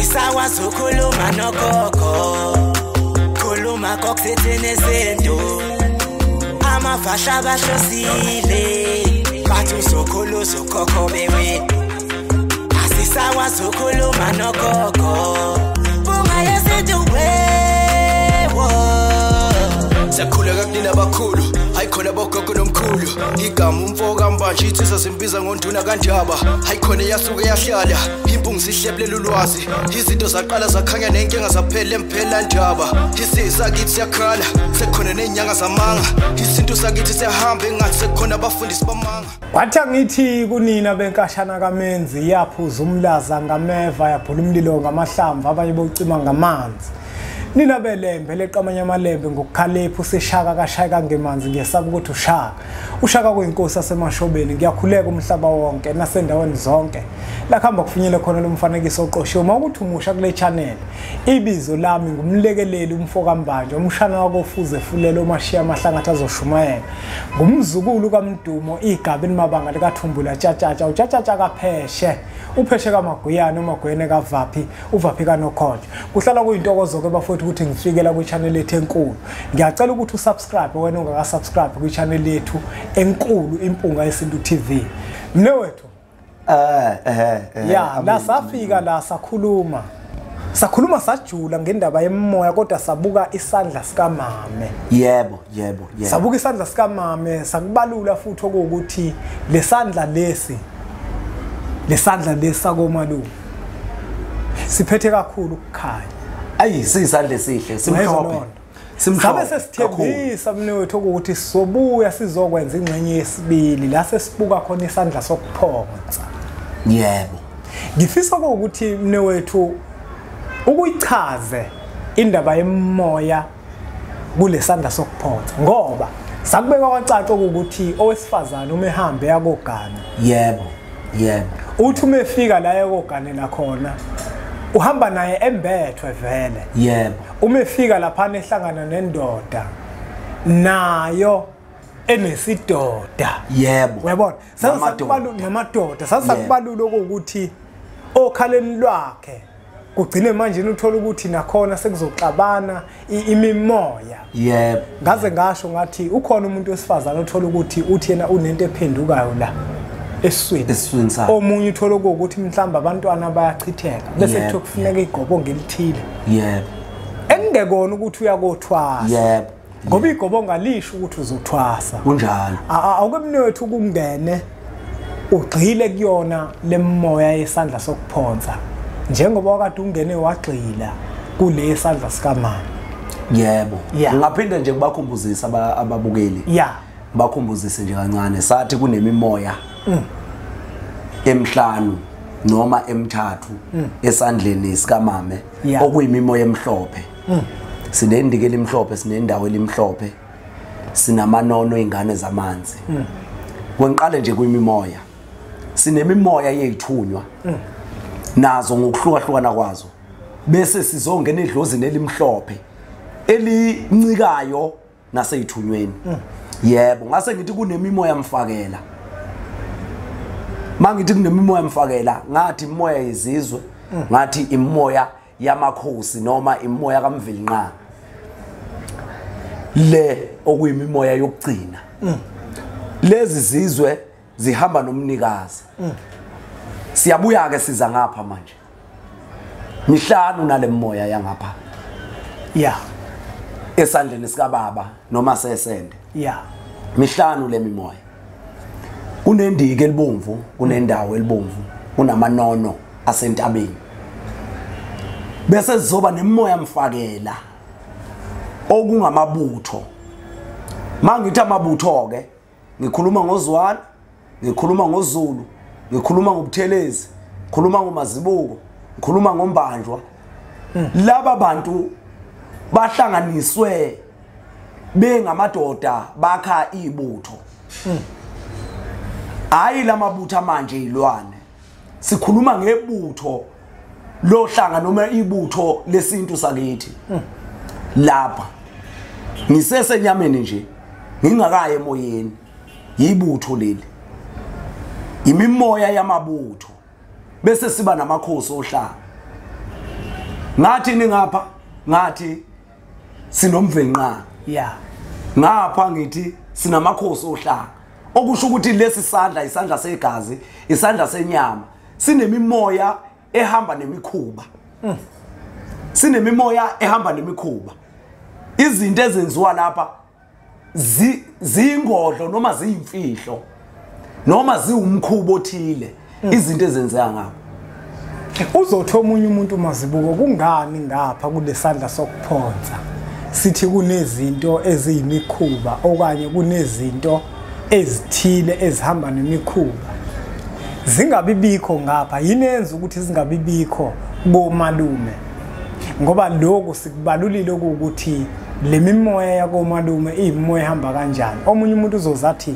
Asisakwazi ukukhuluma nogogo, khuluma kokuthethene izinto. Amavasha bahlosile, bathi uzokhulu uzokhokho bewe. Asisakwazi ukukhuluma nogogo, bunga yesintu wewo. Siyakhuleka kunina abakhulu, hayi khona bogogo nomkhulu. Igama umfo kaMbanje insizwa simbiza ngonduna kaNdaba. Hayi khona yasuke yahlala, impungu sihlebulela ulwazi. Izinto zaqala zakhanya nenkinga zaphela emphela ndaba. Isisakithi siyakhala, sekukhona nezinyanga zamanga. Isintu sakithi siyahamba engathi sekukhona abafundisi bamanga. Kwathi angithi kunina benkashana kaMenzi yaphuza umlaza ngameva yaphula umlilo ngamahlamvu abanye bocima ngamanzi. Nina belembe leqamanye amalembe ngokukhalepha useshaka kashayeka ngemanzi ngiyesaba ukuthi ushaka. Ushaka kuyinkosi yasemashobeni ngiyakhuleka umhlaba wonke nasendaweni zonke. La kuhamba kufinyele khona lo mfanekiso oqoshiwe mawukuthi umusha kule channel. Ibizo lami ngumlekeleli umfo kaMbanje umshana wakofuze fulelo omashiya amahlangathi azoshumayela. Ngumzukulu kaMdumo igaba elimabanga likaThumbula Tshatshatsha uTshatshatsha kaPheshe. Upheshe kaMaguyane uMaguyane kaVaphi uVaphi kaNokhonje. Kuhlala kuyintokozo ke bafowethu ukuthi ngifikela kwi-channel yethu enkulu. Ngiyacela ukuthi usubscribe wena ungaka-subscribe kwi-channel yethu enkulu Impunga Yesintu TV. Mnewethu. Ya, la safika la sakhuluma. Sakhuluma sajula ngendaba yemoya kodwa sabuka isandla sikamame. Yebo, yebo, yebo. Sabuka isandla sikamame, sakubalula futhi okuthi lesandla lesi lesandla lesakomalume siphethe kakhulu ukukhanya. Ayi siyisandla esihle, simhlophe. Simhlophe. Sabe sesithembisa mnewethu ukuthi sizobuya sizokwenza ingxenye yesibili la sesibuka khona isandla sokuphonsa. Yebo. Ngifisa ukuthi mnewethu ukuyichaze indaba yemoya kulesandla sokuphonsa ngoba sakubeka kwacaca ukuthi owesifazane uma ehambe yakogana. Yebo. Yebo. Uthi uma efika la ekoganela khona uhamba naye embethwe vele. Yebo. Uma efika lapha ehlangana nendoda nayo enesidoda. Yebo. Uyabona? Sasakubalula namadoda, sasakubalula ukuthi okhaleni lwakhe kugcine manje uthola ukuthi nakhona sekuzoxabana imimoya. Yebo. Ngaze ngasho ngathi ukhona umuntu wesifazane othola ukuthi uthi yena unento ephendukayo la esiswini. Esiswini sakhe. Omunye uthola ukuthi mhlamba abantwana bayachitheka bese kuthiwa kufuneka igobongo elithile. Yebo. Engekona ukuthi uyakothwasa. Yebo. Ngoba igobongo alisho ukuthi uzothwasa. Kunjalo. Awukemnethu ukungene ugxile kuyona lemoya yesandla sokuphonsa. Njengoba wakade ungene wagxila kule sandla sikamama. Yebo. Ngaphinda nje kubakhumbuzisa ababukeli. Yeah. Bakhumbuzise nje kancane sathi kunemimoya emhlanu noma emithathu esandleni sikamame okuyimimoya emhlophe. Sinendike elimhlophe, sinendawo elimhlophe, sinamanono ingane zamanzi. Kwenqale nje kuyimimoya. Sinemimoya yezithunywa. Nazo ngokuhlukahlukana kwazo. Bese sizongena edlozini elimhlophe elincikayo naseyithunyweni. Yebo, ngase ngithi kunemimoya mfakela. Mangithi kunemimoya mfakela, ngathi imoya yezizwe, ngathi imoya yamakhosi noma imoya kaMvelinqangi. Le okuyimimoya yokugcina. Lezi zizwe zihamba nomnikazi. Siyabuya ke siza ngapha manje. Mihlanu nalemoya yangapha. Yeah. Esandleni sikababa noma sesende. Yeah. Mihlanu lemimoya. Kunendike elibomvu, kunendawo elibomvu, kunamanono asentabeni. Bese sizoba nemoya mfakela okungamabutho. Mangithi amabutho ke ngikhuluma ngoZwane, ngikhuluma ngoZulu, ngikhuluma ngoButhelezi, ngikhuluma ngoMazibuko, ngikhuluma ngoMbanjwa. Laba bantu bahlanganiswe bengamadoda bakha ibutho. Hayi lamabutho manje izilwane. Sikhuluma ngebutho lohlanga noma ibutho lesintu sakithi. Lapha ngisesenyameni nje ngingakaye emoyeni, yibutho leli. Imimoya yamabutho. Bese siba namakhosi ohlanga. Ngathi ningapha ngathi sinomvenqa. Yeah. Ngapha ngithi sinamakhosi ohlanga. Okusho ukuthi lesi sandla isandla segazi, isandla senyama, sinemimoya ehamba nemikhuba. Sinemimoya ehamba nemikhuba. Izinto ezenziwa lapha zingodlo noma ziyimfihlo noma ziwumkhubo othile, izinto ezenzeka ngapha. Uzothi omunye umuntu Mazibuko, kungani ngapha kulesandla sokuphonsa sithi kunezinto eziyimikhuba okanye kunezinto ezithile ezihamba nemikhuba zingabibikho ngapha? Yini enza ukuthi zingabibikho komalume? Ngoba lokhu sikubalulile ukuthi le mimoya yakomalume iyimoya ehamba kanjani. Omunye umuntu uzozathi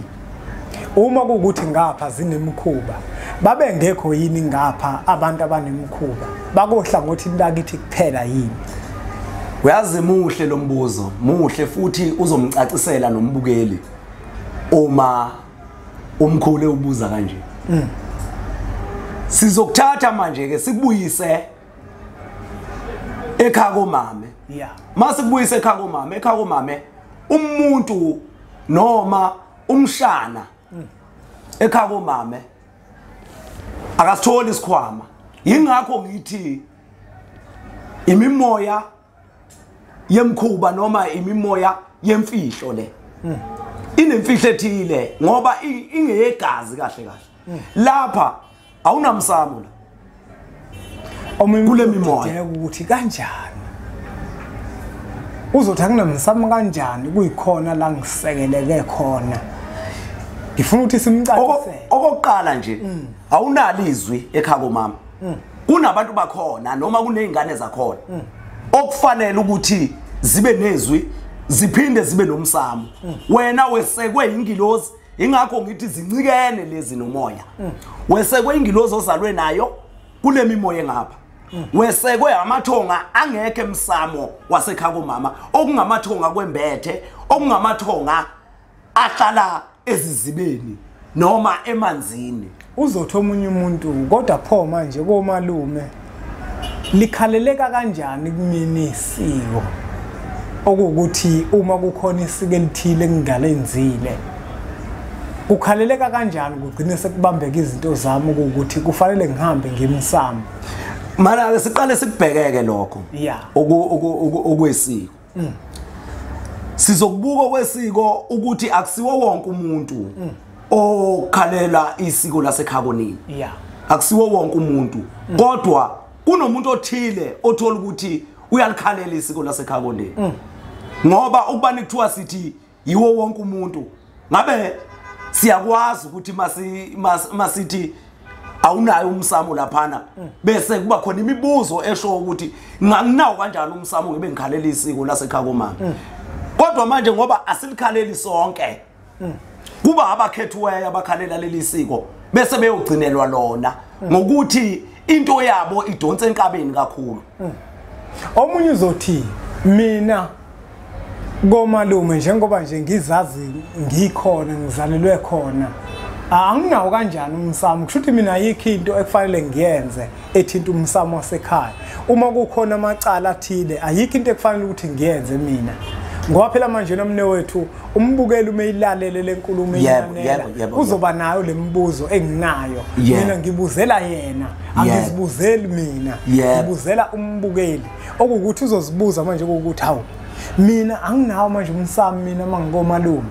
uma kuwukuthi ngapha zinemikhuba, babengekho yini ngapha abantu abanemikhuba? Bakohlangothi lakithi kuphela yini? Uyazi muhle lo mbuzo, muhle futhi uzomcacisela nombukeli uma umkhulu ubuza kanje. Sizokuthatha manje ke sikubuyise ekhaya komame. Yeah. Mase kubuyise ekhaya komame, ekhaya komame umuntu noma umshana ekhaya komame akasitholi isikhwama. Yingakho ngithi imimoya yemkhuba noma imimoya yemfihlo le inemfihlo ethile ngoba ingeyegazi kahle kahle. Lapha awunamsamo la. Omunye kule mimoya ukuthi kanjani uzothi anginamsamo kanjani kuyikhona la ngisekeleke khona? Ngifuna ukuthi simcacisele. Okokuqala nje awunalo izwi ekhaya komama. Kunabantu bakhona noma kunezingane zakhona okufanele ukuthi zibe nezwi ziphinde zibe nomsamo. Wena wesekwe ingilozi, ingakho ngithi zincikene lezi nomoya. Wesekwe ingilozi ozalwe nayo kule mimoya engapha. Wesekwe amathonga angekho emsamo wasekhaya komama, okungamathonga kwembethe, okungamathonga ahlala ezizibeni noma emanzini. Uzothi omunye umuntu kodwa pho manje komalume likhaleleka kanjani kumina isiko okuwukuthi uma kukhona isiko elithile engingalenzile kukhaleleka kanjani kugcine sekubambeka izinto zami ukuthi kufanele ngihambe ngimsamo? Mana ke siqale sikubhekeke lokho okwesiko. Sizokubuka kwesiko ukuthi akusiwo wonke umuntu okhalela isiko lasekhaya konini. Akusiwo wonke umuntu, kodwa kunomuntu othile othola ukuthi uyalikhalela isiko lasekhaya konini. Ngoba ukubani kuthiwa sithi yiwo wonke umuntu, ngabe siyakwazi ukuthi masithi awunayo umsamo laphana bese kuba khona imibuzo esho ukuthi nginawo kanjani umsamo ngibe ngikhalela isiko lasekhaya komama. Kodwa manje ngoba asilikhaleli sonke, kuba abakhethiweyo abakhalela leli siko bese beyogcinelwa lona ngokuthi into yabo idonse enkabeni kakhulu. Omunye uzothi mina komalume njengoba nje ngizazi ngikhona ngizalelwe khona anginawo kanjani umsamo? Kusho ukuthi mina ayikho into ekufanele ngiyenze ethinta umsamo wasekhaya. Uma kukhona amacala athile ayikho into ekufanele ukuthi ngiyenze mina, ngoba phela manje nomne wethu umbukeli uma eyilalele lenkulumo eyanela uzoba nayo lemibuzo enginayo. Mina ngibuzela yena, angizibuzeli mina, ngibuzela umbukeli okuwukuthi uzozibuza manje ukuthi hawu mina anginawo manje umsamo mina mangikomalume.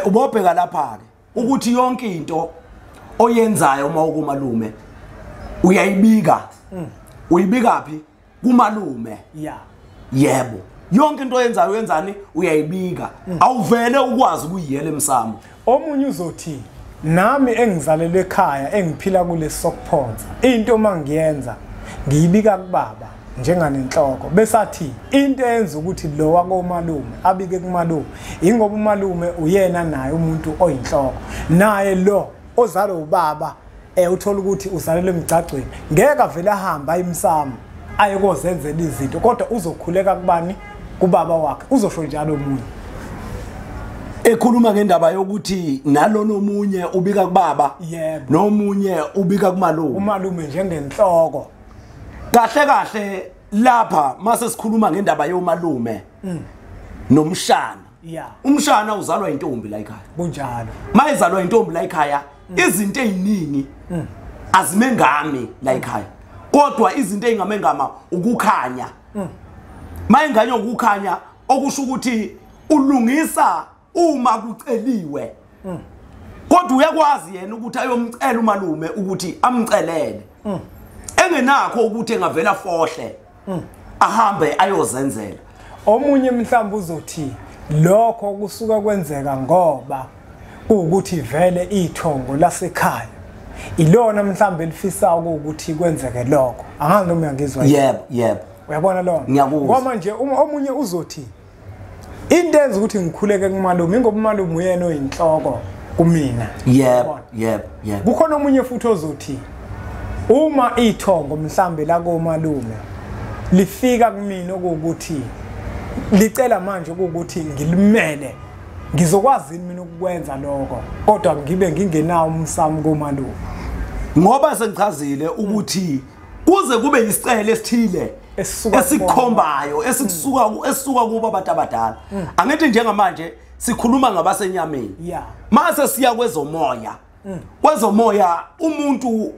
Ubobheka lapha ke ukuthi yonke into oyenzayo uma ukumalume uyayibika. Uyibika phi? Kumalume. Yebo, yonke into oyenzayo uyenzani? Uyayibika. Awuvele ukwazi ukuyiyela emsamo. Omunye uzothi nami engizalelwe ekhaya engiphila kulesi sokuphonsa, into mangiyenza ngiyibika kubaba njenganenhloko, besathi into eyenza ukuthi lo wakomalume abike kumalume ingoba umalume uyena naye umuntu oyinhloko, naye lo ozalwe ubaba uthola ukuthi uzalelwe emgcagcweni ngeke avele ahamba imsamo ayekozenzela izinto, kodwa uzokhuleka kubani? Kubaba wakhe. Uzosho njalo omunye ekhuluma ngendaba yokuthi nalona omunye ubika kubaba nomunye ubika kumalume, umalume njengenhloko. Kahle kahle lapha mase sikhuluma ngendaba yomalume nomshana. Umshana uzalwa intombi la ekhaya. Kunjalo. Mayizalwa intombi la ekhaya, izinto eziningi azimengami la ekhaya. Kodwa izinto ezingamengama ukukhanya. Mayinganye ukukhanya okusho ukuthi ulungisa uma kuceliwe. Kodwa uyakwazi yena ukuthi ayomcela umalume ukuthi amcelele. Engenakho ukuthi engavela fohle ahambe ayozenzela. Omunye mhlawumbe uzothi lokho kusuka kwenzeka ngoba ukuthi vele ithongo lasekhaya ilona mhlawumbe elifisa ukuthi kwenzeke lokho. Angazi noma uyangizwa. Yebo, yebo. Uyabona lona? Ngoba nje omunye uzothi into enza ukuthi ngikhuleke kumalume ingoba umalume uyena oyinhloko kumina. Yebo, yebo, yebo. Kukhona omunye futhi ozothi uma ithongo mhlambe la komalume lifika kumina ukuthi licela manje ukuthi ngilimele, ngizokwazi mina ukwenza lokho kodwa ngibe ngingenawo umsamo komalume. Ngoba sengichazile ukuthi kuze kube isicelo esithile esikhombayo esikusuka esisuka kuba abantu abadala. Angithi njengamanje sikhuluma ngabasenyameni. Mase siya kwezomoya. Kwezomoya umuntu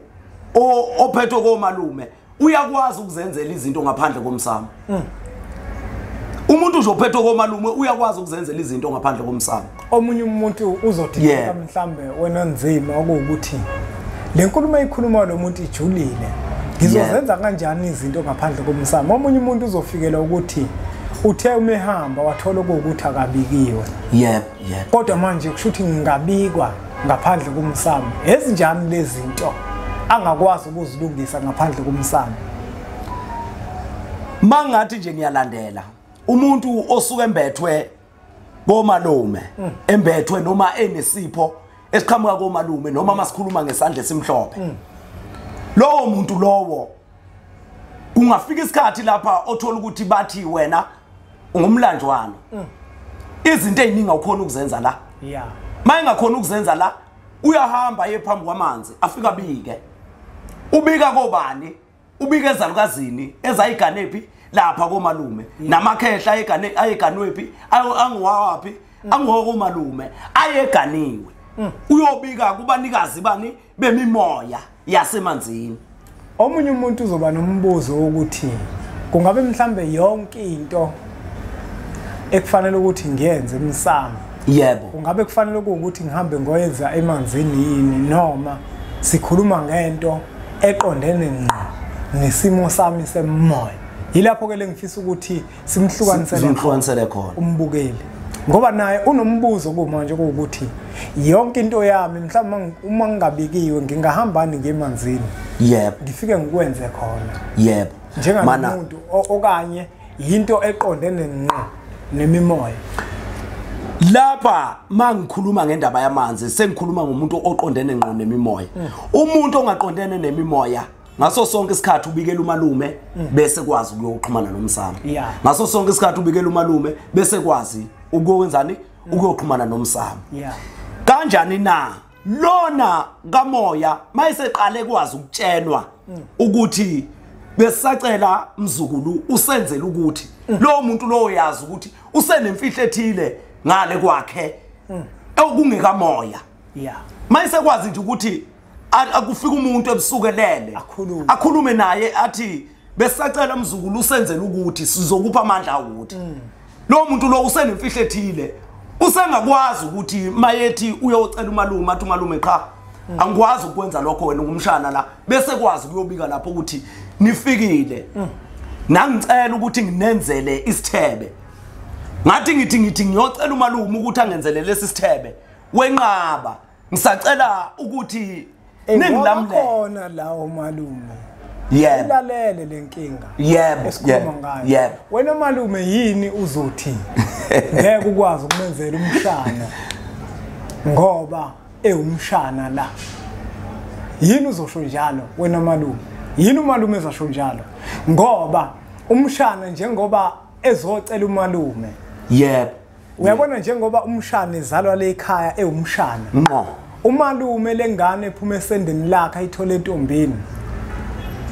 ophethwe komalume uyakwazi ukuzenzela izinto ngaphandle komsamo. Umuntu nje ophethwe komalume uyakwazi ukuzenzela izinto ngaphandle komsamo. Omunye umuntu uzodinga mhlambe wena nzima okuwukuthi le nkulumo eyikhuluma lo muntu ijulile, ngizozenza kanjani izinto ngaphandle komsamo. Omunye umuntu uzofikela ukuthi uthe umehamba wathola ukuthi akabikiwe. Yebo, yebo. Kodwa manje kusho ukuthi ngingabikwa ngaphandle komsamo. Ezinjani lezi zinto angakwazi ukuzilungisa ngaphandle komsamo? Mangathi nje ngiyalandela umuntu osuke embethwe komalume, embethwe noma enesipho esiqhamuka komalume noma masikhuluma ngesandla esimhlophe. Lowo muntu lowo kungafika isikhathi lapha othola ukuthi bathi wena ungumlanjwana. Izinto eziningi awukhona ukuzenza la. Mayingakhona ukuzenza la uyahamba aye phambi kwamanzi afika bike. Ubika kobani? Ubika ezalukazini ezayiganephi lapha komalume. Namakhehla ayegane ayeganwephi angiwaphi angokomalume ayeganiwe. Uyobika kubanikazi bani bemimoya yasemanzini. Omunye umuntu uzoba nombuzo ukuthi kungabe mhlambe yonke into ekufanele ukuthi ngiyenze emsamo. Yebo. Kungabe kufanele ukuthi ngihambe ngoyenza emanzini yini noma sikhuluma ngento eqondene ngqo nesimo sami semoya. Yilapho ke lengifisa ukuthi simhlukanisele khona umbukeli. Ngoba naye unombuzo kumanje ukuthi yonke into yami mhlawumbe uma ngingabikiwe ngingahambani ngemanzini. Yebo. Ngifike ngikwenze khona. Yebo. Njengamuntu okanye into eqondene ngqo nemimoya. Lapha mangikhuluma ngendaba yamanzi sengikhuluma ngomuntu oqondene ngqo nemimoya. Umuntu ongaqondene nemimoya ngaso sonke isikhathi ubikela umalume bese kwazi ukuyoxhumana nomsamo. Ngaso sonke isikhathi ubikela umalume bese kwazi ukuyokwenzani ukuyoxhumana nomsamo. Kanjani na lona kamoya mayiseqale kwazi ukutshelwa ukuthi besacela mzukulu usenzele ukuthi lo muntu lo uyazi ukuthi usenemfihlo ethile ngale kwakhe okungekamoya. Mayisekwazi nje ukuthi akufika umuntu ebusukelele akhulume naye athi besacela mzukulu usenzele ukuthi sizokupha amandla ukuthi lo muntu lo usenemfihlo ethile usengakwazi ukuthi mayethi uyocela umalume athi umalume qha angikwazi ukwenza lokho wena ngumshana la bese kwazi ukuyobika lapho ukuthi nifikile nangicela ukuthi nginenzele isithebe. Ngathi ngithi ngiyocela umalume ukuthi angenzele lesi sithebe wenqaba ngisacela ukuthi ningilamulele khona lawo malume. Yebo. Ilalele lenkinga. Yebo, esikhuluma ngayo. Yebo. Wena malume yini uzothi ngeke ukwazi ukumenzela umshana ngoba ewumshana la? Yini uzosho njalo wena malume? Yini umalume ezasho njalo? Ngoba umshana njengoba ezocela umalume. Yebo. Uyabona njengoba umshana ezalwa le ekhaya ewumshana. Ngqo. Umalume lengane ephuma esendeni lakhe ayithole entombini.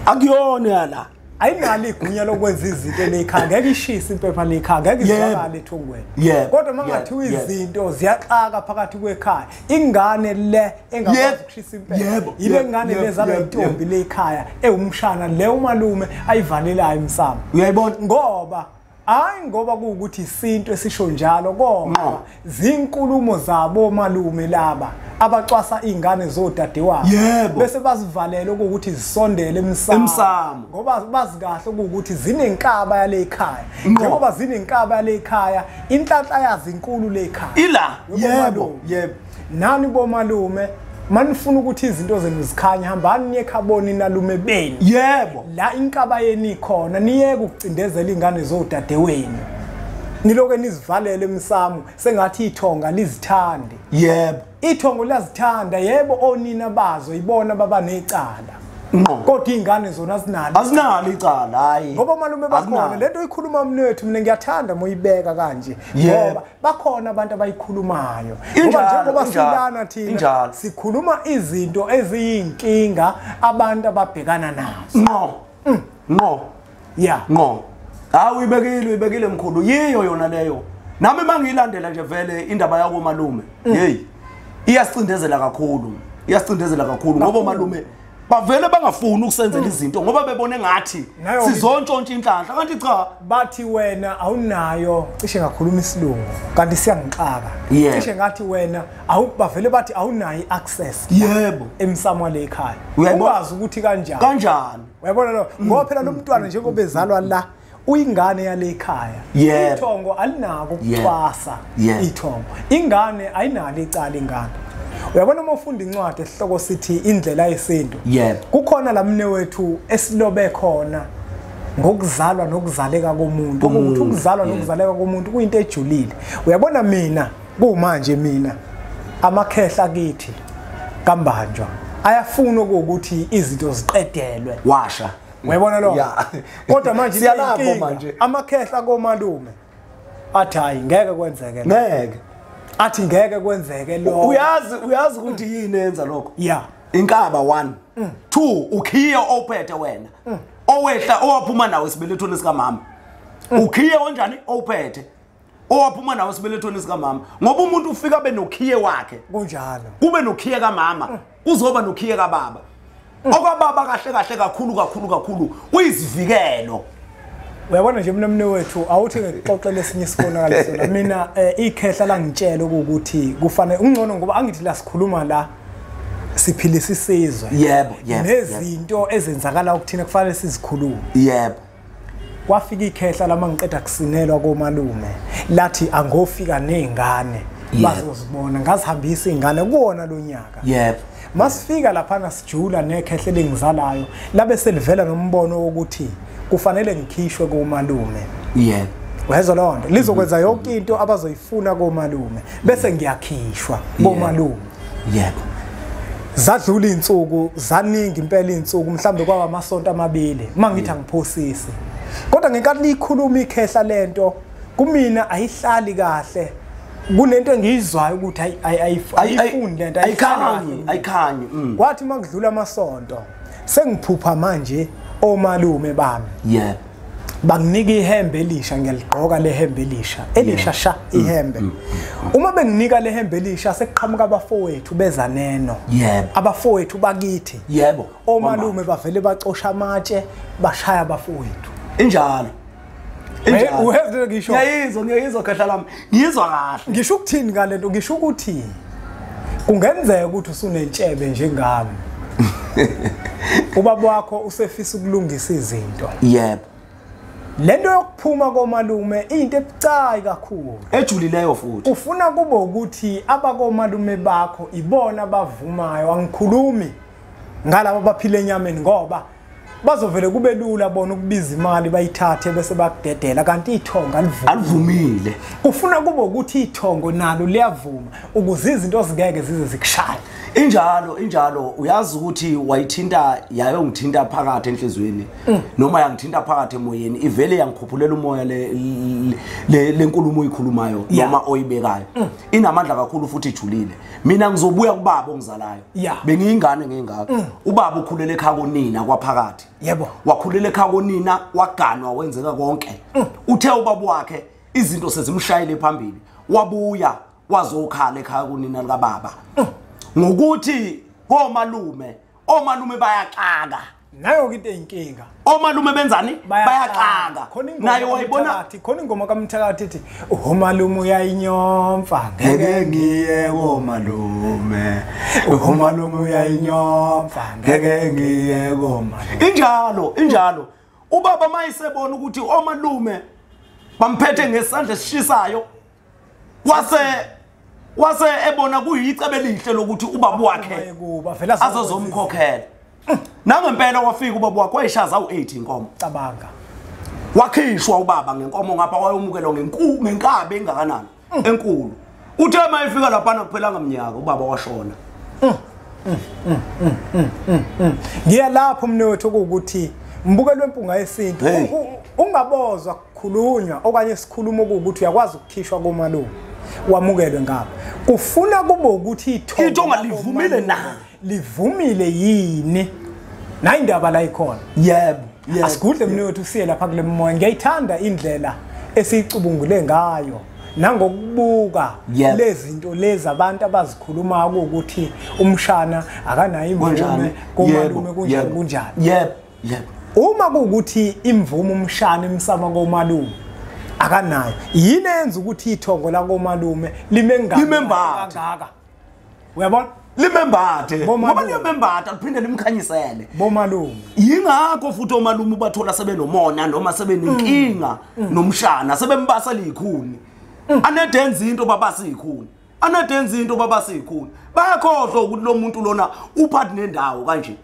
Akuyona yala. Ayinalo igunya lokwenza izinto lekhaya, ngeke ishise impepha lekhaya, ngeke izwakale ethongweni. Kodwa mangathiwa izinto ziyaxaka phakathi kwekhaya, ingane le engakwazi ukushisa impepha ile ngane lezalwa intombi lekhaya ewumshana le umalume ayivalelayo emsamo. Uyayibona? Ngoba hayi ngoba kuwukuthi isinto esisho njalo, kodwa zinkulumo zabo malume laba abacwasa izingane zodadewabo bese bazivalele ukuthi zisondele emsamo, ngoba bazi kahle ukuthi zinenkaba yale ekhaya. Njengoba zinenkaba yale ekhaya, inhlanhla yazi inkulu le ekhaya ila. Yebo, yebo. Nani bomalume manifuna ukuthi izinto zenu zikhanye, hambani niye ekhaboni nalume beni. Yebo, la inkaba yeni ikhona, niyeke ukucindezela ingane zodadewenu, niloke nizivalele emsamo sengathi ithonga lizithande. Yebo, ithongo liyazithanda, yebo, onina bazo ibona baba necala, kodwa ingane zona azinalo, azinalo icala. Hayi, ngoba malume bakhona lento oyikhuluma mnethu, mina ngiyathanda moyibeka kanje, ngoba bakhona abantu abayikhulumayo. Ngoba njengoba silana thina sikhuluma izinto eziyinkinga abantu ababhekana nazo. Ngqo ngqo, yeah, ngqo. Hayi, uyibekile, uyibekile mkhulu, yiyo yona leyo. Nami mangiyilandela nje vele indaba yako malume, hey, iyasicindezela kakhulu, iyasicindezela kakhulu, ngoba malume bavele bangafuni ukusenzela izinto ngoba bebone ngathi sizontshontsha inhlanhla, kanti cha, bathi wena awunayo. Cishe ngakhuluma isilungu kanti siyangixaka. Cishe ngathi wena bavele bathi awunayo i-access. Yebo, emsamo le ekhaya, ungazi ukuthi kanjani kanjani. Uyabona lo, ngoba phela lo mntwana njengoba ezalwa la uyingane yale ekhaya, ithongo alinako ukucwasa ithongo, ingane ayinalo icala ingane. Uyabona uma ufunda incwadi esihloko sithi Indlela Yesintu, kukhona la mne wethu esilobe khona ngokuzalwa nokuzaleka komuntu, ukuthi ukuzalwa nokuzaleka komuntu kuyinto ejulile. Uyabona mina kumanje mina amakhehla kithi kaMbanjwa ayafuna ukuthi izinto ziqedelwe washa. Uyabona lo? Kodwa manje siyalapho manje amakhehla komalume athi hayi ngeke kwenzeke, ngeke, athi ngeke kwenzeke lo. Uyazi, uyazi ukuthi yini enza lokho? Yeah, inkaba 1 2 ukhiye ophethe wena owehla owaphuma nawe esibelethweni sikamama. Ukhiye onjani ophethe owaphuma nawe esibelethweni sikamama, ngoba umuntu ufika benokhiye wakhe, kunjalo, kube nokhiye kamama, kuzoba nokhiye kababa. Okwababa kahle kahle kakhulu kakhulu kakhulu kuyizivikelo. Uyabona nje mina mne wethu, awuthi ngikuxoxele esinye isibonakaliso la. Mina ikhehla langitshela ukuthi kufanele ungcono, ngoba angithi la sikhuluma la siphilisa isizwe. Yebo, yebo. Nezinto ezenzakala ukuthina kufanele sizikhulume. Yebo. Kwafika ikhehla lama ngiqeda kusinelwa komalume, lathi angofika nezingane bazozibona, ngazihambisa izingane kuwona lo nyaka. Yebo. Masifika lapha sijula nekhehle lengizalayo, labe selivela nombono wokuthi kufanele ngikhishwe komalume. Yebo. Wezwa loo nto, lizokwenza yonke into abazoyifuna komalume bese ngiyakhishwa komalume. Yebo. Zadlula insuku, zaningi impela insuku, mhlambe kwaba amasonto amabili mangithi angiphosisi. Kodwa ngenkathi likhuluma ikhehla lento kumina ayihlali kahle, kunento engiyizwayo ukuthi ayifuni lento, ayikhanyi, ayikhanyi. Kwathi makudlula amasonto sengiphupha manje omalume bami. Yebo. Banginika ihembe elisha, ngiyaligqoka lehembe elisha, elisha sha ihembe. Uma benginika lehembe elisha sekuqhamuka abafowethu beza neno. Yebo. Abafowethu bakithi. Yebo. Omalume bavele bacosha amatshe bashaya abafowethu. Injalo. Injalo. Uwezwe ngisho. Ngiyayizwa, ngiyayizwa khehla lami. Ngiyizwa kahle. Ngisho ukuthini ngalento? Ngisho ukuthi kungenzeka ukuthi usunentshebe njengami. Ubaba wakho usefisa ukulungisa izinto. Yebo. Lento yokuphuma komalume into ebucayi kakhulu, ejulileyo futhi. Ufuna kube ukuthi abakomalume bakho ibona abavumayo. Angikhulumi ngalabo abaphila enyameni, ngoba bazovele kube lula bona ukubiza imali bayithathe bese bakudedela, kanti ithongo alivumile. Ufuna kube ukuthi ithongo nalo liyavuma ukuze izinto zingeke zize zikushaye. Injalo, injalo. Uyazi ukuthi wayithinta, yayongithinta phakathi enhlizweni noma yangithinta phakathi emoyeni, ivele yangikhuphulela umoya le nkulumo oyikhulumayo noma oyibekayo. Inamandla kakhulu futhi ijulile. Mina ngizobuya kubaba ongizalayo. Bengiyingane ngengaka. Ubaba ukhulele ekhaya konina kwaphakathi. Yebo. Wakhulela ekhaya konina, waganwa, wenzeka konke. Uthe ubaba wakhe izinto sezimshayile phambili, wabuya wazokhala ekhaya kunina likababa. Ngokuthi komalume, omalume bayaxaka. Nayo ke into eyinkinga. Omalume benzani? Bayaxaka. Nayo wayibona khona ingoma kaMthakathi ithi umalume uyayinyomfa ngeke ngiye komalume. Umalume uyayinyomfa ngeke ngiye komalume. Injalo, injalo. Ubaba mayisebona ukuthi omalume bamphethe ngesandla esishisayo, wase ebona kuyicebe elihle lokuthi ubaba wakhe azozomkhokhela. Nangempela wafika ubaba wakhe wayishaza u8 inkomo. Cabanga. Wakhishwa ubaba ngenkomo ngapha wayomukelwa ngenkabi engakanani enkulu. Uthe mayifika lapha kuphela ngamnyaka ubaba washona. Ngiya lapho mnotho ukuthi mbukelwe impunga yesintu ungabozwa kukhulunywa okanye sikhuluma ukuthi uyakwazi ukukhishwa komalume wamukelwe ngapha. Kufuna kube ukuthi ithonga livumile na? Livumile yini? Na indaba la ikhona. Yebo. Asigudle mnotho siye lapha kule moya. Ngiyayithanda indlela esiyicubungule ngayo nangokubuka lezi zinto lezi abantu abazikhuluma ukuthi umshana akanayo imvume komalume kunjani kunjani. Yebo, yebo. Uma kuwukuthi imvume umshana emsama komalume akanayo, yini enza ukuthi ithongo la komalume lime ngaka? Uyabona? Limembathe. Ngoba liyamembatha liphinde limkhanyisele. Bomalume. Yingakho futhi omalume ubathola sebenomona noma sebenenkinga nomshana, sebembasela izikhuni. Anedenza into babasa izikhuni. Anedenza into babasa izikhuni. Bayakhohlwa ukuthi lo muntu lona uphathi nendawo kanje.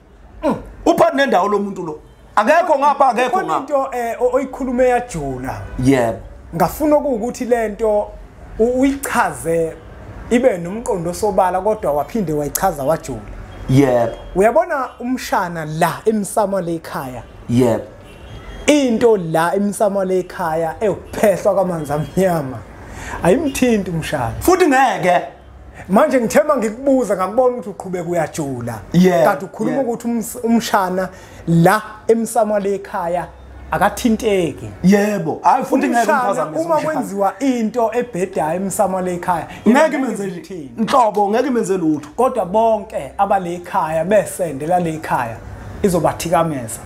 Uphathi nendawo lo muntu lo. Akekho ngapha, akekho ngapha. Into oyikhulume yajula. Yebo. Ngafuna ukuthi lento uyichaze ibe nomqondo sobala kodwa waphinde wayichaza wajula. Yebo. Uyabona umshana la emsamo lekhaya. Yebo. Into la emsamo lekhaya ewuphehlwa kwamanzi amnyama. Ayimthinti umshana. Futhi ngeke. Manje ngithema ngikubuza ngakubona ukuthi uqhubeka uyajula. Kanti ukhuluma ukuthi umshana la emsamo lekhaya akathinteki. Yebo. Hayi futhi ngeke umphazamisa. Uma kwenziwa into ebhedayo emsamo lekhaya ngeke imenze inhlobo, ngeke imenze lutho. Kodwa bonke abalekhaya besendela lekhaya izobathikameza.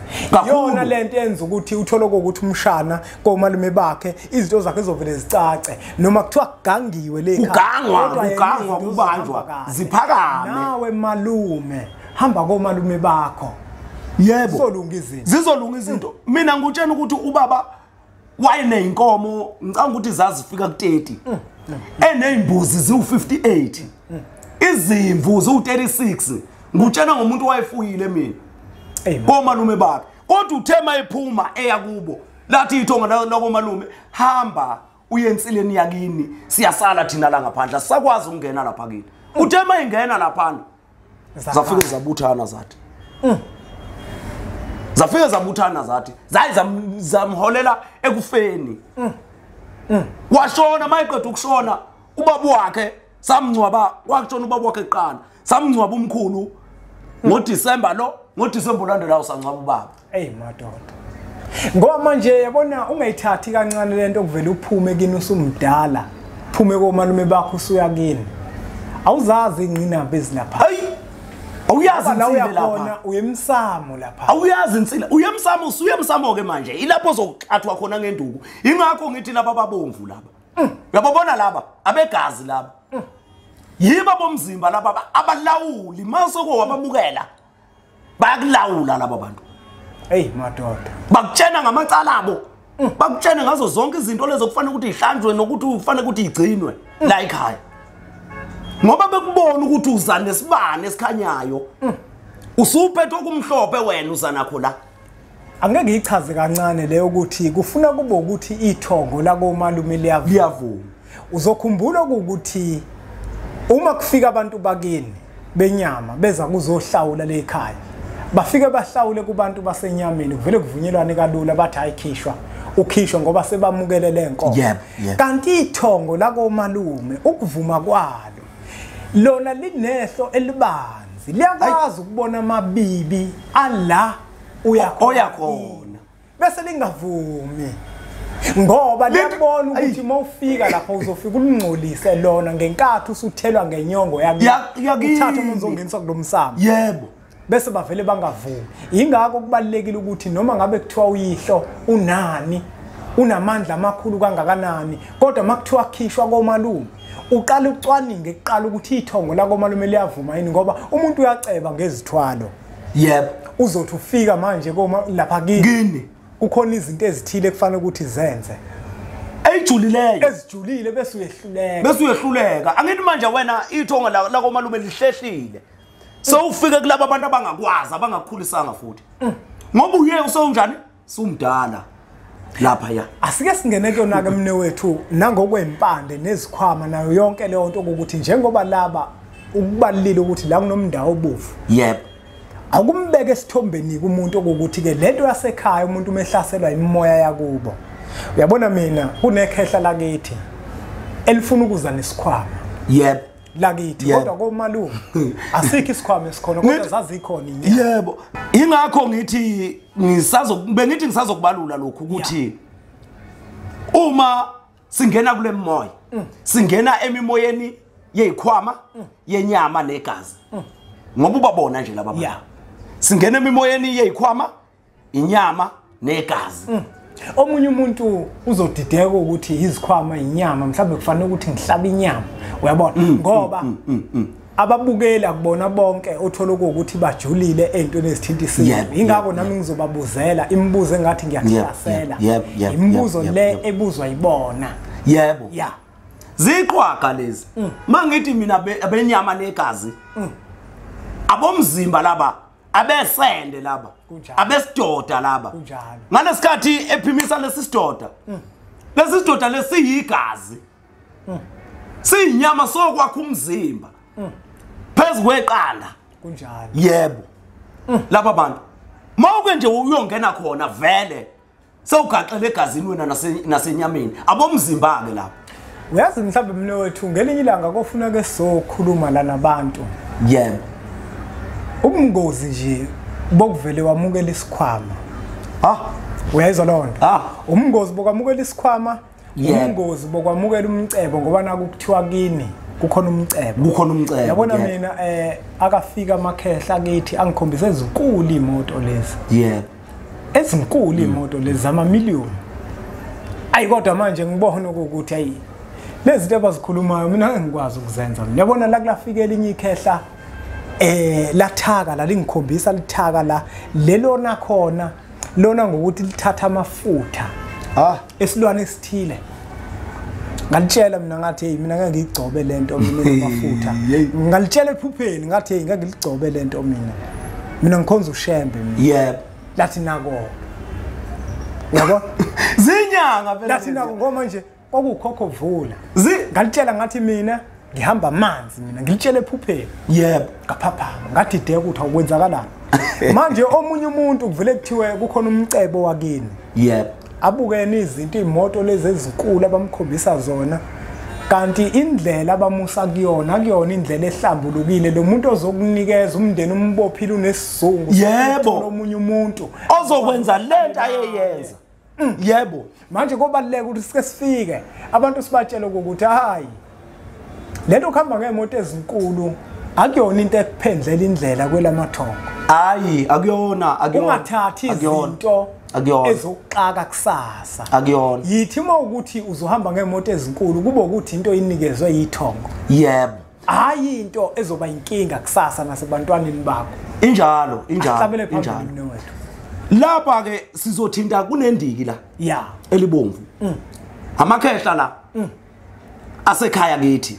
Yona lento yenza ukuthi uthole ukuthi umshana komalume bakhe izinto zakhe zizovele zicace noma kuthiwa kugangiwe lekhaya. Kugangwa, kugangwa, kubanjwa, ziphakame. Nawe malume, hamba komalume bakho. Yebo. Zizolunga izinto. Zizolunga izinto. Mina ngikutshela ukuthi ubaba wayeneyinkomo, ngicanga ukuthi zazifika ku30. Eneyimbuzi ziwu58. Izimvu ziwu36. Ngikutshela ngomuntu wayefuyile mina. Komalume bakhe. Kodwa uthe mayephuma eya kubo, lathi ithonga lakomalume, hamba uye ensileni yakini, siyasala thina la ngaphandle, sakwazi ukungena lapha kini. Uthe mayingena lapha zafike zabuthana zathi. Zafike zabuthana zathi, zayi zamholela ekufeni. Washona mayiqeda ukushona ubaba wakhe samngcwaba, kwakutshona ubaba wakhe kuqala, samngcwaba umkhulu ngoDisemba lo, ngoDisemba ulandelayo sangcwaba ubaba. Ey madoda. Ngoba manje yabona ungayithathi kancane lento okuvela uphume kini usumdala, uphume komalume bakho usuya kini. Awuzazi ingqinamba ezilapha. Hayi. Awuyazi insile lapha. Uyemsamo lapha. Awuyazi insile. Uyemsamo, usuyemsamo ke manje. Ilapho ozoxathwa khona ngenduku. Ingakho ngithi laba babomvu laba. Uyababona laba abegazi laba. Yiba bomzimba laba abalawuli masoko wabamukela. Bayakulawula laba bantu. Hey madoda. Bakutshena ngamacala abo. Bakutshena ngazo zonke izinto lezo kufanele ukuthi ihlanjwe nokuthi kufanele ukuthi igcinwe la ekhaya. Ngoba bekubona ukuthi uza nesibane esikhanyayo. Usuphethe okumhlophe wena uza nakho la. Angeke ngiyichaze kancane leyo ukuthi kufuna kube ukuthi ithongo la komalume liyavuma. Uzokhumbula ukuthi uma kufika abantu bakini benyama beza kuzohlawula lekhaya, bafike bahlawule kubantu basenyameni, kuvele kuvunyelwane kalula bathi ayikhishwa, ukhishwa ngoba sebamukele lenkomo. Kanti ithongo la komalume ukuvuma kwalo lona linehlo elibanzi, liyakwazi ukubona amabibi ala Uyakhona. Bese lingavumi. Ngoba liyabona ukuthi mawufika lapho uzofika ulungcolise lona ngenkathi usuthelwa ngenyongo yakini. Uthatha umuntu ozongeniswa kulomsamo. Yebo. Bese bavele bangavumi. Ingakho kubalekile ukuthi noma ngabe kuthiwa uyihlo unani, unamandla amakhulu kangakanani, kodwa makuthiwa khishwa komalume, uqala ucwaninge kuqala ukuthi ithongo la komalume liyavuma yini, ngoba umuntu uyaceba ngezithwalo. Yebo. Uzothi ufika manje koma lapha kini. Kukhona izinto ezithile kufanele ukuthi zenze. Ezijulileyo. Ezijulile bese uyehluleka. Bese uyehluleka. Angithi manje wena ithongo la komalume lihlehlile. Sewufike kulabo abantu abangakwazi abangakukhulisanga futhi. Ngoba uye usewunjani? Sumdala. Lapha ya. Asike singene kuyona ke mne wethu nangokwempande nezikhwama nayo yonke leyo nto ukuthi njengoba laba ukubalile ukuthi la kunomndawo obovu. Yebo. Akumbeke esithombeni kumuntu ukuthi ke lento yasekhaya umuntu umehlaselwa imimoya yakubo. Uyabona mina kunekhehla lakithi elifuna ukuza nesikhwama. Yebo. Lakithi kodwa komalume asikho isikhwama esikhona kodwa zazikhona inyama. Yebo. Ingakho ngithi bengithi ngisazokubalula lokhu ukuthi uma singena kule moya singena emimoyeni yezikhwama yenyama negazi. Ngoba ubabona nje laba bantu. Singena emimoyeni yezikhwama, inyama negazi. Omunye umuntu uzodideka ukuthi izikhwama inyama mhlawumbe kufanele ukuthi ngihlabe inyama, uyabona, ngoba ababukeli akubona bonke othola ukuthi bajulile entweni ezithinta isimo. Ingakho nami ngizobabuzela imibuzo engathi ngiyakuhlasela, imibuzo le ebuzwa yibona. Yebo. Yeah. Ziqwaga lezi. Mangithi mina abenyama negazi, abomzimba laba, abesende laba, abesidoda laba. Ngalesikhathi ephimisa lesi sidoda, lesi sidoda lesiyigazi, siyinyama sokwakha umzimba phezu kweqanda. Kunjalo. Yebo. Laba bantu mawuke nje uyongena khona vele sewugaxele egazini wena nasenyameni, abomzimba ke lapha. Uyazi mhlawumbe mina wethu ngelinye ilanga kofuna ke sokhuluma la nabantu. Yebo. Ubungozi nje bokuvele wamukela isikhwama. Ah, uyayizwa loo nto? Ah, ubungozi bokwamukela isikhwama, ubungozi bokwamukela umcebo, ngoba naku kuthiwa kini kukhona umcebo. Kukhona umcebo. Yabona mina akafika amakhehla kithi angikhombise ezinkulu imoto lezi. Yebo. Ezinkulu imoto lezi zamamiliyoni. Ayi kodwa manje ngibona ukuthi ayi lezi zinto abazikhulumayo mina angikwazi ukuzenza. Yabona la kulafika elinye ikhehla lathaka la lingikhombisa lithaka la lelona khona lona ngokuthi lithatha amafutha esilwane esithile. Ngalitshela mina ngathi hey mina ngeke ngigcobe lento mina amafutha. Ngalitshela ephupheni ngathi hey ngeke ngiligcobe lento mina. Mina ngikhonza uShembe mina. Yebo. Lathi nako. Uyabo? Zinyanga phela. Lathi nako ngoba nje kwakukhokho vula. Ngalitshela ngathi mina ngihamba amanzi mina ngilitshele ephupheni. Yebo. Ngaphaphama ngathi ideka ukuthi awukwenzakalani. Manje omunye umuntu kuvele kuthiwe kukhona umcebo wakini. Yebo. Abukene izinto imoto lezi ezinkulu abamkhombisa zona, kanti indlela abamusa kuyona akuyona indlela ehlambulukile. Lo muntu ozokunikeza umndeni umbophile unesizungu. Yebo. Omunye umuntu ozokwenza lento ayeyenza. Yebo. Manje kubaluleka ukuthi sike sifike abantu sibatshele ukuthi hayi lento kuhamba ngemoto ezinkulu akuyona into ekuphendlela indlela kwelamathongo. Hayi akuyona, akuyona. Ungathathi izinto ezokuxaka kusasa. Akuyona. Yithi uma ukuthi uzohamba ngemoto ezinkulu kube ukuthi into inikezwe yithongo. Yebo. Hayi into ezoba inkinga kusasa nasebantwaneni bakho. Injalo, injalo, injalo. Lapha ke sizothinta kunendiki la. Yeah. Elibomvu. Amakhehla la. Asekhaya kithi.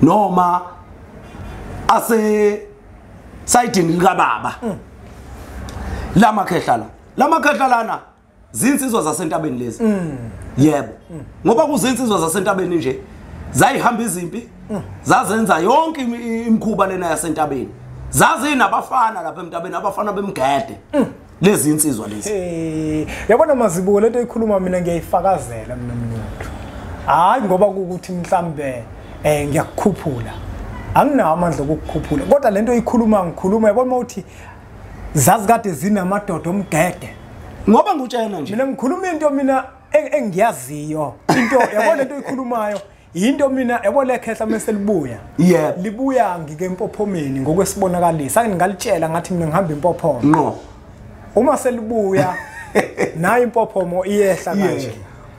Noma ase sayidini lika baba. Lamakhehla la. Lamakhehla lana zinsizwa zasentabeni lezi. Yebo. Ngoba kuzinsizwa zasentabeni nje zayihamba izimpi, zazenza yonke imikhuba lena yasentabeni. Zazinabafana lapha emntabeni, abafana bemgede. Lezi insizwa lezi. Yabona Mazibuko lento eyikhuluma mina ngiyayifakazela mina umuntu. Hayi ngoba ukuthi mhlambe ngiyakukhuphula. Anginawo amandla okukukhuphula. Kodwa lento oyikhuluma ngikhuluma yabona uthi Zazikade zinamadoda omgede. Ngoba ngutshena nje. Mina ngikhuluma into mina engiyaziyo. Into yabona lento oyikhulumayo. Into mina yabo lekhehla mase libuya. Yebo. Libuya ngike empophomeni ngokwesibonakalisa. Ake ngalitshela ngathi mina ngihamba impophomo. Ngqo. Uma selibuya nayo impophomo iyehla kanje.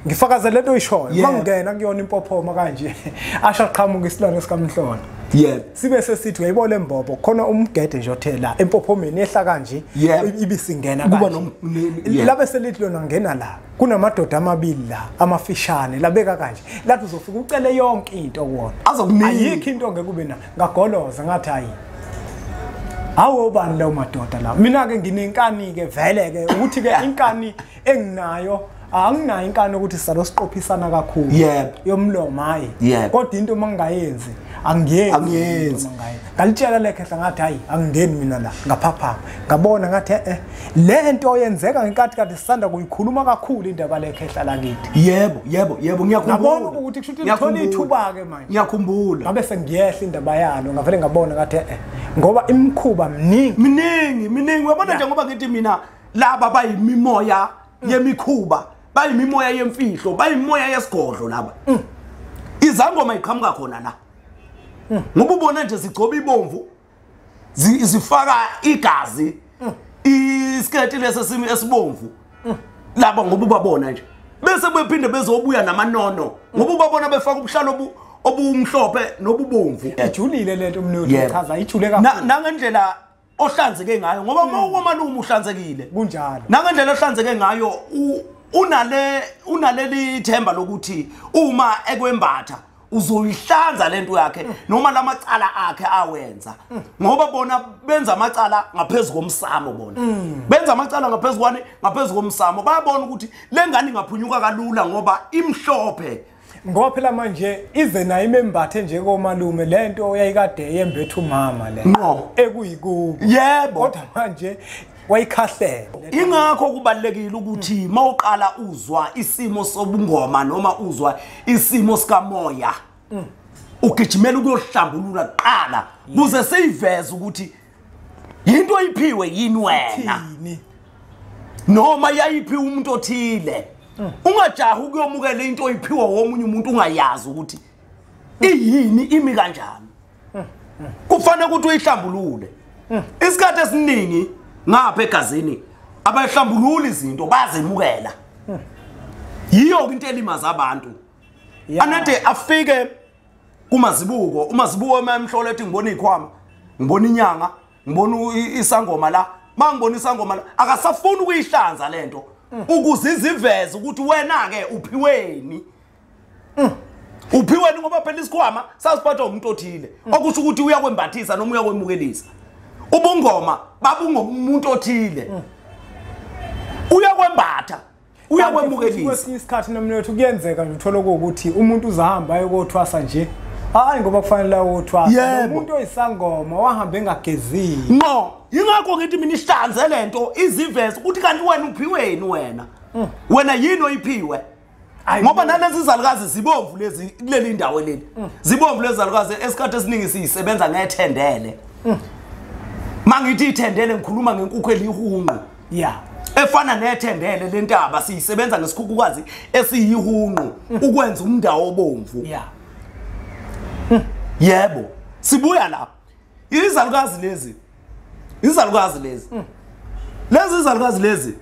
Ngifakazela lento oyishoyo. Mangena kuyona impophomo kanje. Asha qhamuka isilwane sikamhlola. Yebo. Sibe sesithi uyayibona embobo khona umgede nje othela empophomeni ehla kanje ibisingena kanje. Labe selithi lona ngena la kunamadoda amabili la amafishane labeka kanje lathi uzofika ucele yonke into kuwona. Azokunika. Ayikho into ngeke kube na. Ngagoloza ngathi hayi. Awu bani lawo madoda la. Mina ke nginenkani ke vele ke ukuthi ke inkani enginayo anginayo inkani ukuthi sisalo siqophisana kakhulu. Yebo. Yomlomo hayi. Kodwa into mangingayenzi angiyenzi. Ngalitshela lekhehla ngathi hayi angingeni mina la ngaphaphama. Ngabona ngathi le nto yenzeka ngenkathi kade sisanda kuyikhuluma kakhulu indaba lekhehla lakithi. Yebo, yebo, yebo ngiyakhumbula. Ngabona ukuthi kusho ukuthi ngithola ithuba ke manje. Ngiyakhumbula. Ngabe sengiyehla indaba yalo ngavele ngabona ngathi ngoba imikhuba miningi. Miningi, miningi. Uyabona nje ngoba ngithi mina laba bayimimoya yemikhuba, bayimimoya yemfihlo, bayimoya yesigodlo laba. Izangoma iqhamuka khona la. Ngoba ubona nje zigcoba ibomvu zifaka igazi isiketi lesi esibomvu laba ngoba ubabona nje bese bephinde bezobuya namanono ngoba ubabona befaka ubuhlalo obumhlophe nobubomvu. Ijulile lento umnotho uchaza ijule kakhulu. Nangendlela ohlanzeke ngayo ngoba uma uhlanzekile kunjalo. Nangendlela ohlanzeke ngayo unaleli ithemba lokuthi uma ekwembatha uzoyihlanza lento yakhe noma lamacala akhe awenza ngoba bona benza amacala ngaphezulu komsamo bona benza amacala ngaphezulu kwani ngaphezulu komsamo. Bayabona ukuthi lengane ingaphunyuka kalula ngoba imhlophe. Ngoba phela manje ize nayo imembathe nje komalume lento yayikade yembethe umama le ekuyikubo. Yebo. Kodwa manje wayikhahlela. Ingakho kubalekile ukuthi mawuqala uzwa isimo sobungoma noma uzwa isimo sikamoya ugijimela ukuyohlambulula kuqala kuze seyiveze ukuthi into oyiphiwe yini wena noma yayiphiwe umuntu othile. Ungajahi ukuyomukela into oyiphiwe womunye umuntu ungayazi ukuthi iyini imi kanjani. Kufanele ukuthi uyihlambulule. Isikhathi esiningi ngapha egazini abayihlambulula izinto bazemukela. Yiyo into elimaza abantu. Anade afike kumazibuko, umazibuko emhlola ethi ngibona ikhwama, ngibona inyanga, ngibona isangoma la, mangibona isangoma la akasafuni ukuyihlanza lento ukuze iziveze ukuthi wena ke uphiweni. Uphiweni ngoba phela isikhwama sasiphathwa umuntu othile okusho ukuthi uyakwembathisa noma uyakwemukelisa. Ubungoma babungomuntu othile uyakwembatha uyakwemukelisa. Kwesinye isikhathi nomnotho kuyenzeka nje uthola ukuthi umuntu uzahamba ayokothwasa nje hayi ngoba kufanele ayothwasa umuntu oyisangoma wahamba engagezile. Ngqo. Ingakho ngithi mina ihlanze lento iziveze ukuthi kanti wena uphiweni wena. Wena yini oyiphiwe? Ngoba nalezi izalukazi zibomvu lezi kuleli indawo leli. Zibomvu lezi zalukazi esikhathi esiningi siyisebenza ngethendele. Mangithi ithendele ngikhuluma ngenkukhu elihunqu. Yeah. Efana nethendele lentaba siyisebenza ngesikhukhukazi esiyihunqu ukwenza umndawo obomvu. Yeah. Yebo. Sibuya lapha. Izalukazi lezi. Izalukazi lezi. Lezi izalukazi lezi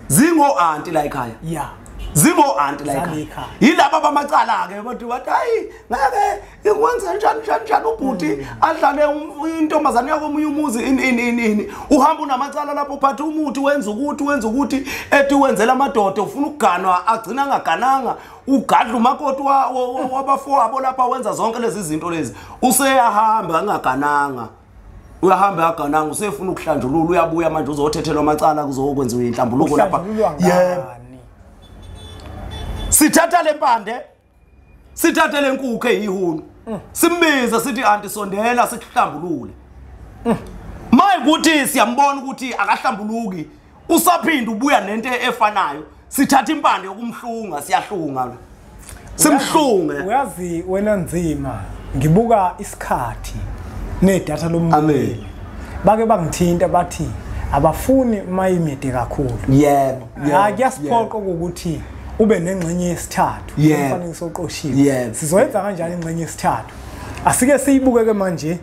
zingo auntie la ekhaya. Yeah. Zingo auntie la ekhaya. Yilaba bamacala ke bathi wathi hayi ngeke ikwenza njani njani njani ubhuti adlale intombazane yakomunye umuzi ini uhamba unamacala lapho uphatha umuthi wenza ukuthi ethi wenzela amadoda ufuna ukuganwa agcina angagananga ugadla umakoti wabafowabo lapha wenza zonke lezi zinto lezi useyahamba angagananga. Uyahamba agananga usefuna ukuhlanjulula uyabuya manje uzothethelwa amacala kuzokwenziwa inhlambuluko lapha. Yebo. Sithatha lempande sithathe lenkukhu eyihunu simbiza sithi anti sondela sikuhlambulule. Maye ukuthi siyambona ukuthi akahlambuluki usaphinda ubuya nento efanayo sithatha impande yokumhlunga siyahlunga simhlunge. Uyazi wena nzima ngibuka isikhathi nedatha lombili. Bake bangithinta bathi Abafuni mayimide kakhulu. Yebo. Kuyasiphoqa ukuthi ube nengxenye yesithathu umfanekiso oqoshiwe. Sizoyenza kanjani ingxenye yesithathu? Asike siyibuke ke manje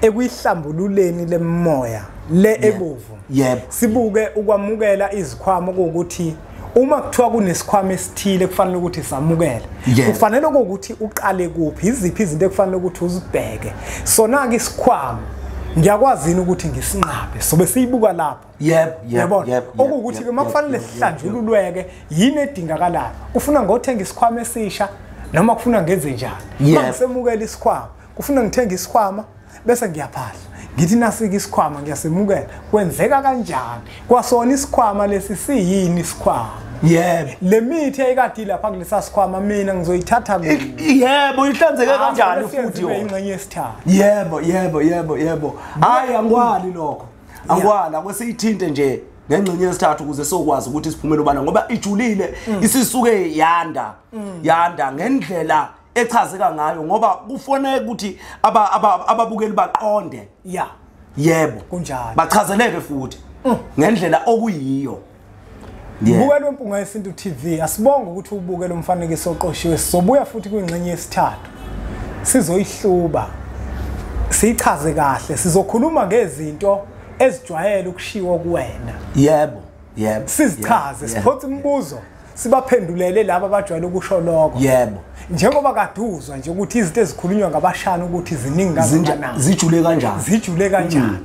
ekuyihlambululeni lemoya le ebovu. Sibuke ukwamukela izikhwama ukuthi uma kuthiwa kunesikhwama esithile kufanele ukuthi samukele. Kufanele ukuthi uqale kuphi, iziphi izinto ekufanele ukuthi uzibheke. Sona ke isikhwama ngiyakwazi yini ukuthi ngisinqabe? Sobe siyibuka lapho. Yebo. Okuwukuthi ke makufanele sihlanjululweke yini edingakalayo. Kufuna ngothenga isikhwama esisha noma kufuna ngenze njani? Mangisemukela isikhwama, kufuna ngithenga isikhwama bese ngiyaphahla. Ngithi nasike isikhwama ngiyasemukela. Kwenzeka kanjani? Kwasona isikhwama lesi siyini isikhwama? Yebo. Le mithi ayikade lapha kulesa sikhwama mina ngizoyithatha kuphi? Yebo, ihlanzeke kanjani futhi yona? Ingxenye yesithathu. Yebo. Hayi angikwali lokho. Angikwala kwesiyithinte nje ngengxenye yesithathu ukuze sokwazi ukuthi siphumele ubana ngoba ijulile isisuke yanda. Yanda ngendlela echazeka ngayo ngoba kufoneka ukuthi ababukeli baqonde. Yebo. Kunjalo. Bachazeleke futhi ngendlela okuyiyo. Mbukelo weMpunga Yesintu TV, asibonge ukuthi ubuke lo mfanekiso oqoshiwe. Sizobuya futhi kwingxenye yesithathu. Sizoyihluba. Sichaze kahle, sizokhuluma ngezinto ezijwayele ukushiwo kuwena. Yebo. Sizichaze, siphothe imibuzo, sibaphendulele laba abajwayele ukusho lokho. Yebo. Njengoba kaduzwa nje ukuthi izinto ezikhulunywa ngabashana ukuthi ziningi kangakanani. Zijule kanjani?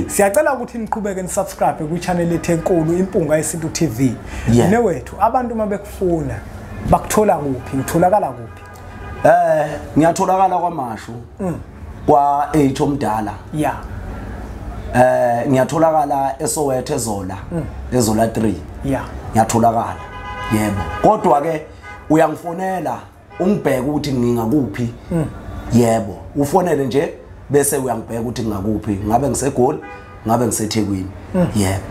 Siyacela ukuthi niqhubeke nisubscribe kwi-channel yethu enkulu Impunga Yesintu TV. Newethu abantu uma bekufuna bakuthola kuphi? Ngitholakala kuphi? Ngiyatholakala kwaMashu. Kwa H omdala. Ngiyatholakala eSoweto eZola. eZola 3. Ngiyatholakala. Yebo. Kodwa ke uyangifonela ungibheke ukuthi ngingakuphi. Yebo. Ufonele nje bese uyangibheka ukuthi ngingakuphi, ngabe ngiseGoli, ngabe ngiseThekwini. Yebo.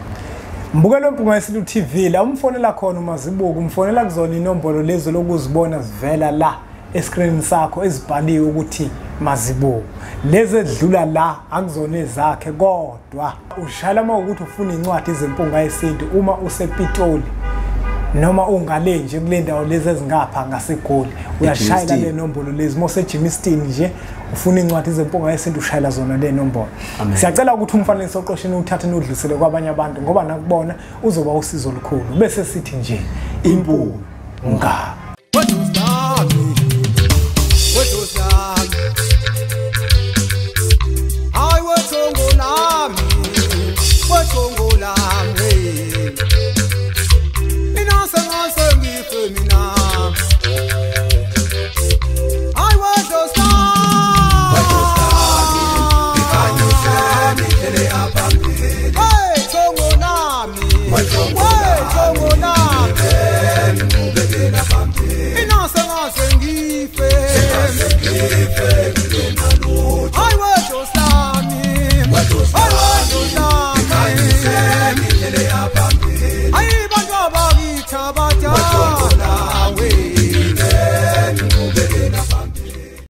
Mbukelo weMpunga Yesintu TV la umfonela khona uMazibuko, umfonela kuzona inombolo lezo lokuzibona zivela la escreen sakho ezibhaliwe ukuthi Mazibuko. Lezi edlula la akuzona ezakhe kodwa ushayela uma ukuthi ufuna incwadi zeMpunga Yesintu uma usePitoli noma ungale nje kule ndawo lezi ezingapha ngaseGoli, uyashayela le nombolo lezi. Mose nje ufuna incwadi zeMpunga Yesintu ushayela zona le nombolo. Siyacela ukuthi umfanekiso oqoshini uthathe nodlulisele kwabanye abantu ngoba nakubona uzoba usizo olukhulu. Bese sithi nje impunga.